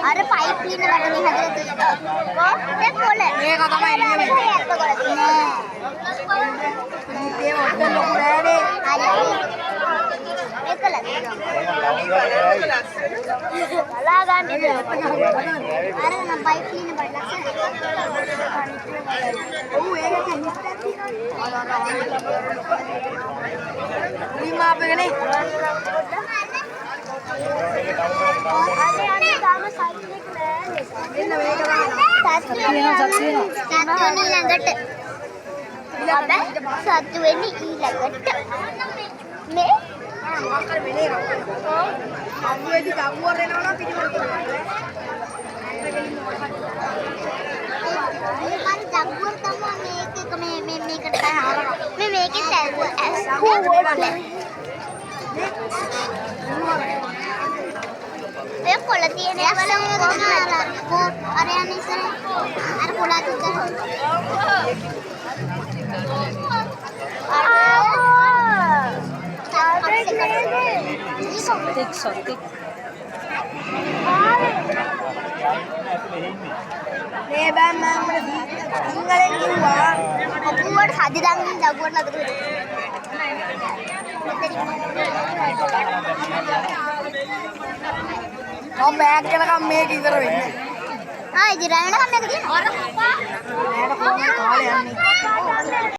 අර pipe cleaner බටනේ හදලා තියෙනවා. දැන් පොළ. මේක තමයි ඉන්නේ. මේ ඇත්ත කොළ තියෙනවා. මේ ඔක්කොම ලොකු නෑනේ. හරි. මේක බලා ගන්න. අර නම් පයිප් ක්ලීනර් බඩ ලස්සන. ඔව් ඒකේ හිස්තක් තියෙනවනේ. මුලින්ම ආපෙකනේ. අනේ අනේ තාම සයිකල් එක නෑනේ. මෙන්න මේක තමයි. සත්තු සත්තු ඊළඟට. බබා සත්තු වෙන්නේ ඊළඟට. මේ මොකක් හරි වෙන එකක්. අගුවේදී දගුවර එනවා නම් පිටිපස්ස කරනවා. මේ මන් දගුවර තමයි මේක එක මේ මේ මේකට තමයි මේ මේකේ ඇස් ඔය කොළ තියෙන ඒවා නම් කොහොමද අර යන ඉස්සර අර කොළ අත සත්‍යක් සත්‍යක් මේ බෑ මම මට සිංහලෙන් කිව්වා. ඔපුවට සද්ද දාගෙන දගුවට ලද මම බෑග් වෙනකම් මේක ඉවර වෙන්නේ. ආ ඉතින් රැ වෙනකම් මේක තියෙනවා. නෑට කොහොමද කාලේ යන්නේ?